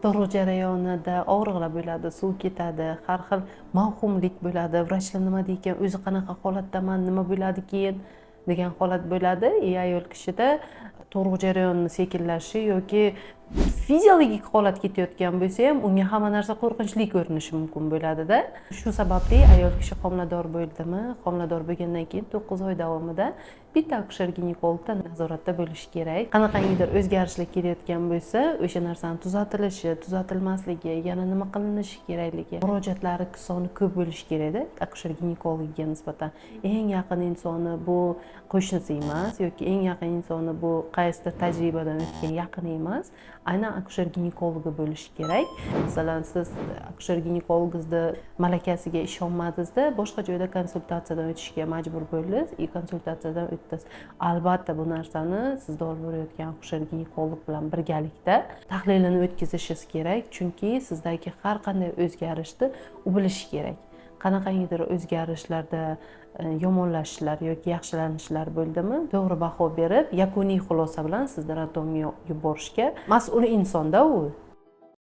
Tug'ruq jarayonida og'riqlar bo'ladi, suv ketadi, har xil mavhumlik bo'ladi. Vrachlar nima deykan, o'zi qanaqa holatdaman, nima bo'ladi keyin degan holat bo'ladi. И ayol kishida tug'ruq jarayonini sekinlashishi yoki fiziologik holat ketayotgan bo'lsa ham, unga hamma narsa qo'rqinchli ko'rinishi mumkin bo'ladida. Shu sababli ayol kishi homilador bo'ldimi, homilador bo'lgandan keyin 9 oy davomida bitta akusher ginekologda nazoratda bo'lishi kerak. Qanaqangidir o'zgarishlar kelayotgan bo'lsa, o'sha narsani tuzatilishi, tuzatilmasligi, yana nima qilinishi kerakligi, murojaatlari soni ko'p bo'lishi kerakda. Akusher ginekologiga nisbatan eng yaqin insoni bu qo'shnisi emas yoki eng yaqin insoni bu qaysidir tajribadan o'tgan yaqini emas, aynan akusher ginekologi bo'lishi kerak. Masalan, siz akusher ginekologingizni malakasiga ishonmadingizda, boshqa joyda konsultatsiyadan o'tishga majbur bo'ldingiz и konsultatsiyadan o'tdingiz. Albatta, bu narsani sizni olib borayotgan akusher ginekolog bilan birgalikda tahlilini o'tkazishingiz kerak, chunki sizdagi har qanday o'zgarishni u bilishi kerak. Qanaqangidir o'zgarishlarda yomonlashishlar yoki yaxshilanishlar bo'ldimi, to'g'ri baho berib, yakuniy xulosa bilan sizni роддом ga yuborishga mas'ul insonda u.